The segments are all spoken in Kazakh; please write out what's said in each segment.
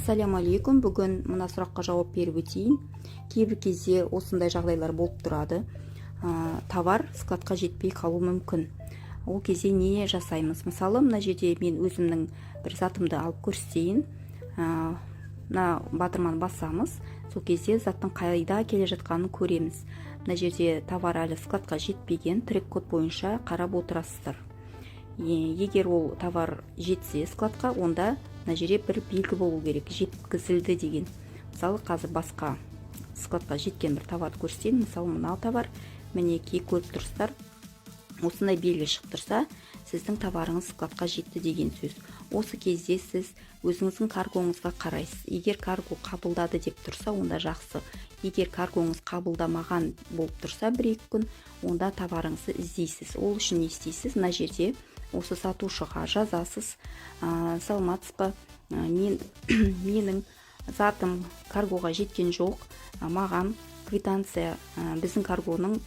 Ассаляму алейкум! Бүгін мына сұраққа жауап беріп өтейін. Кейбір кезде осындай жағдайлар болып тұрады: товар складқа жетпей қалуы мүмкін. Ол кезде не жасаймыз? Мысалы, мына жерде мен өзімнің бір затымды алып көрсетейін. Мына батырманы басамыз, сол кезде заттың қайда келе жатқанын көреміз. Мына жерде товар әлі складқа жетпеген, трек код бойынша қарап отырасыздар. Егер ол товар жетсе складқа, онда мына жерде бір белгі болу керек, жеткізілді деген. Мысалы, қазір басқа складқа жеткен бір товарды көрсетейін. Мысалы, мынау товар, мінекей, көріп тұрсыздар. Осындай белгі шығып тұрса, сіздің товарыңыз складқа жетті деген сөз. Осы кезде сіз өзіңіздің каргоңызға қарайсыз. Егер карго қабылдады деп тұрса, онда жақсы. Егер каргоңыз қабылдамаған болып тұрса 1-2 күн, онда товарыңызды іздейсіз. Ол үшін не істейсіз? Мына жерде осы сатушыға жазасыз: «Саламатсыз ба, менің затым каргоға жеткен жоқ, маған квитанция, біздің каргоның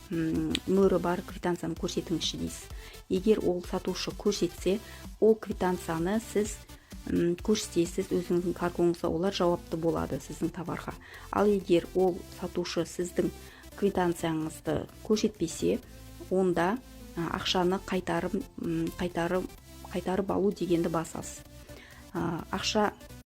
мөрі бар квитанцияны көрсетіңізші», – дейсіз. Егер ол сатушы көрсетсе, ол квитанцияны сіз көрсетесіз өзіңіздің каргоңызға, олар жауапты болады сіздің товарға. Ал егер ол сатушы сіздің квитанцияңызды көрсетпесе, онда ақшаны қайтарып, қайтарып алу дегенді басасыз. Ақша